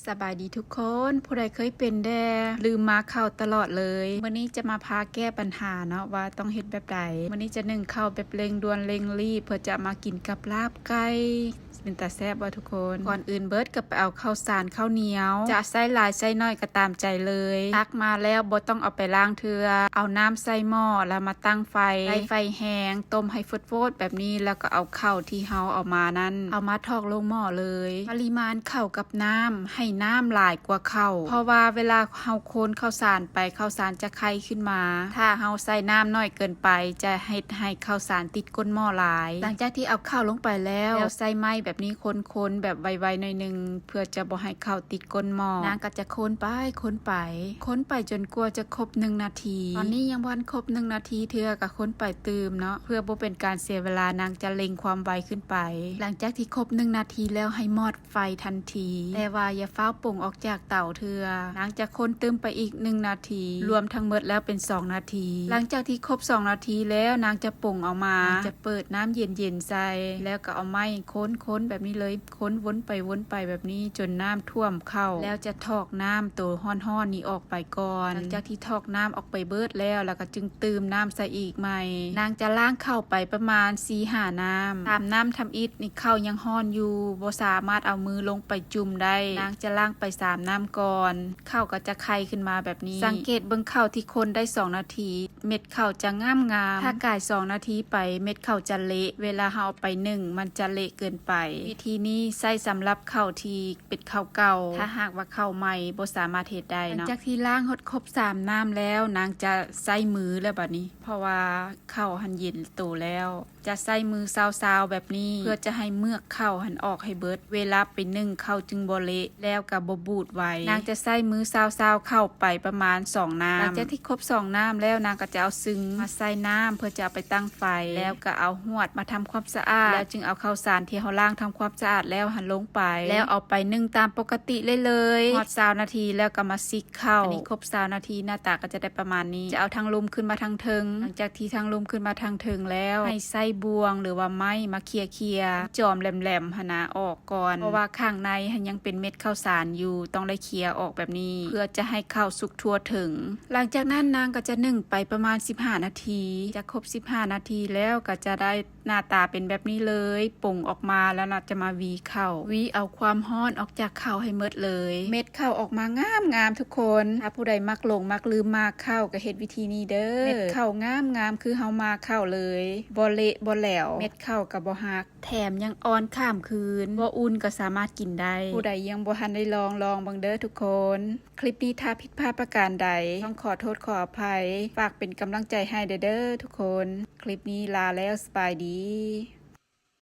ສະບາຍດີທຸກຄົນ, ຜູ້ໃດເຄີຍເປັນແດ່ ລືມມາເຂົ້າຕະຫຼອດເລີຍ? ມື້ນີ້ຈະມາພາແກ້ບັນຫາເນາະ ວ່າຕ້ອງເຮັດແບບໃດ. ມື້ນີ້ຈະໜຶ້ງເຂົ້າແບບເລັ່ງດ່ວນເລັ່ງລີບ ເພື່ອຈະມາກິນກັບລາບໄກ່. ເປັນຕາແຊບບໍ່ທຸກຄົນ? ກ່ອນອື່ນເບີດກໍໄປເອົາເຂົ້າສານເຂົ້າໜຽວ, ຈະໃຊ້ຫຼາຍໃຊ້ໜ້ອຍກໍຕາມໃຈເລີຍ. ຕັກມາແລ້ວບໍ່ຕ້ອງເອົາໄປລ້າງເທື່ອ, ເອົານ້ຳໃສ່ໝໍ້ແລ້ວມາຕັ້ງໄຟ, ໃຫ້ໄຟແຮງ, ຕົ້ມໃຫ້ຟົດໆແບບນີ້ ແລ້ວກໍເອົາເຂົ້າທີ່ເຮົາເອົາມານັ້ນ ເອົາມາຖອກລົງໝໍ້ເລີຍ. ປະລິມານເຂົ້າກັບນ້ຳ ໃຫ້ນ້ຳຫຼາຍກວ່າເຂົ້າ ເພາະວ່າເວລາເຮົາຄົນເຂົ້າສານໄປ ເຂົ້າສານຈະໄຄຂຶ້ນມາ. ຖ້າເຮົາໃສ່ນ້ຳໜ້ອຍເກີນໄປ ຈະເຮັດໃຫ້ເຂົ້າສານຕິດກົ້ນໝໍ້ຫຼາຍ. ຫຼັງຈາກທີ່ເອົາເຂົ້າລົງໄປແລ້ວ ແລ້ວໃຊ້ໄມ້ແບບນີ້ຄົນໆແບບໄວໆໜ້ອຍໜຶ່ງ ເພື່ອຈະບໍ່ໃຫ້ເຂົ້າຕິດກົ້ນໝໍ້. ນາງກໍຈະຄົນໄປຄົນໄປ ຄົນໄປຈົນກວ່າຈະຄົບໜຶ່ງນາທີ. ຕອນນີ້ຍັງບໍ່ທັນຄົບໜຶ່ງນາທີເທື່ອ ກໍຄົນໄປຕື່ມເນາະ ເພື່ອບໍ່ເປັນການເສຍເວລາ ນາງຈະເລັ່ງຄວາມໄວຂຶ້ນໄປ. ຫຼັງຈາກທີ່ຄົບໜຶ່ງນາທີແລ້ວ ໃຫ້ມອດໄຟທັນທີ ແຕ່ວ່າຢ່າຟ້າວປົງອອກຈາກເຕົາເທື່ອ. ນາງຈະຄົນຕື່ມໄປອີກໜຶ່ງນາທີ ລວມທັງໝົດແລ້ວເປັນສອງນາທີ. ຫຼັງຈາກທີ່ຄົບສອງນາທີແລ້ວ ນາງຈະປົງອອກມາ ນາງຈະເປີດນ້ຳເຢັນໆໃສ່ ແລ້ວກໍເອົາໄມ້ຄົນໆແບບນີ້ເລີຍ. ຄົນວົນໄປວົນໄປແບບນີ້ຈົນນ້ຳຖ້ວມເຂົ້າ ແລ້ວຈະຖອກນ້ຳໂຕຮ້ອນໆນີ້ອອກໄປກ່ອນ. ຫຼັງຈາກທີ່ຖອກນ້ຳອອກໄປເບິດແລ້ວ ແລ້ວກໍຈຶ່ງຕື່ມນ້ຳໃສ່ອີກໃໝ່. ນາງຈະລ້າງເຂົ້າໄປປະມານສີ່ຫ້ານ້ຳ. ສາມນ້ຳທຳອິດນີ້ເຂົ້າຍັງຮ້ອນຢູ່ ບໍ່ສາມາດເອົາມືລົງໄປຈຸ່ມໄດ້. ນາງຈະລ້າງໄປສາມນ້ຳກ່ອນ ເຂົ້າກໍຈະໄຄຂຶ້ນມາແບບນີ້. ສັງເກດເບິ່ງເຂົ້າທີ່ຄົນໄດ້ສອງນາທີ ເມັດເຂົ້າຈະງາມໆ. ຖ້າກາຍສອງນາທີໄປ ເມັດເຂົ້າຈະເລະ ເວລາເຮົາເອົາໄປໜຶ້ງ ມັນຈະເລະເກີນໄປ. ວິທີນີ້ໃຊ້ສຳລັບເຂົ້າທີ່ເປັນເຂົ້າເກົ່າ ຖ້າຫາກວ່າເຂົ້າໃໝ່ບໍ່ສາມາດເຮັດໄດ້ເນາະ. ຫຼັງຈາກທີ່ລ້າງຫົດຄົບສາມນ້ຳແລ້ວ ນາງຈະໃຊ້ມືແລ້ວບາດນີ້ ເພາະວ່າເຂົ້າຫັ້ນເຢັນໂຕແລ້ວ. ຈະໃຊ້ມືຊາວໆແບບນີ້ ເພື່ອຈະໃຫ້ເມືອກເຂົ້າຫັ້ນອອກໃຫ້ເບິດ ເວລາໄປໜຶ້ງເຂົ້າຈຶ່ງບໍ່ເລະ ແລ້ວກໍບໍ່ບູດໄວ. ນາງຈະໃຊ້ມືຊາວໆເຂົ້າໄປປະມານສອງນ້ຳ. ຫຼັງຈາກທີ່ຄົບສອງນ້ຳແລ້ວ ນາງກໍຈະເອົາຊຶງມາໃສ່ນ້ຳ ເພື່ອຈະເອົາໄປຕັ້ງໄຟ ແລ້ວກໍເອົາຫວດມາທຳຄວາມສະອາດ ແລ້ວຈຶ່ງເອົາເຂົ້າສານທີ່ເຮົາລ້າງທຳຄວາມສະອາດແລ້ວຫັ້ນລົງໄປ ແລ້ວເອົາໄປໜຶ້ງຕາມປົກກະຕິເລີຍໆ ຮອດຊາວນາທີ ແລ້ວກໍມາຊິກເຂົ້າ. ອັນນີ້ຄົບຊາວນາທີ ໜ້າຕາກໍຈະໄດ້ປະມານນີ້. ຈະເອົາທາງລຸ່ມຂຶ້ນມາທາງເທິງ. ຫຼັງຈາກທີ່ທາງລຸ່ມຂຶ້ນມາທາງເທິງແລ້ວ ໃຫ້ໃຊ້ບ່ວງ ຫຼືວ່າໄມ້ມາເຄຍໆ ຈອມແຫຼມໆຫັ້ນນະອອກກ່ອນ ເພາະວ່າຂ້າງໃນຫັ້ນຍັງເປັນເມັດເຂົ້າສານຢູ່ ຕ້ອງໄດ້ເຄຍອອກແບບນີ້ ເພື່ອຈະໃຫ້ເຂົ້າສຸກທົ່ວເຖິງ. ຫຼັງຈາກນັ້ນນາງກໍຈະໜຶ້ງໄປປະມານສິບຫ້ານາທີ. ຈະຄົບສິບຫ້ານາທີແລ້ວ ກໍຈະໄດ້ໜ້າຕາເປັນແບບນີ້ເລີຍ. ປົງອອກມາແລ້ວນະ ຈະມາຫວີເຂົ້າ ຫວີເອົາຄວາມຮ້ອນອອກຈາກເຂົ້າໃຫ້ໝົດເລີຍ. ເມັດເຂົ້າອອກມາງາມໆທຸກຄົນ. ຖ້າຜູ້ໃດມັກຫຼົງມັກລືມໝາກເຂົ້າ ກໍເຮັດວິທີນີ້ເດີ້. ເມັດເຂົ້າງາມໆ ຄືເຮົາໝາກເຂົ້າເລີຍ ບໍ່ເລະບໍ່ແຫຼວ ເມັດເຂົ້າກໍບໍ່ຫັກ ແຖມຍັງອ່ອນຂ້າມຄືນ ບໍ່ອຸ່ນກໍສາມາດກິນໄດ້. ຜູ້ໃດຍັງບໍ່ທັນໄດ້ລອງ ລອງເບິ່ງເດີ້ທຸກຄົນ. ຄລິບນີ້ຖ້າຜິດພາດປະການໃດ ຕ້ອງຂໍໂທດຂໍອະໄພ. ຝາກເປັນກຳລັງໃຈໃຫ້ແດ່ເດີ້ທຸກຄົນ. ຄລິບນີ້ລາແລ້ວ ສະບາຍດີ.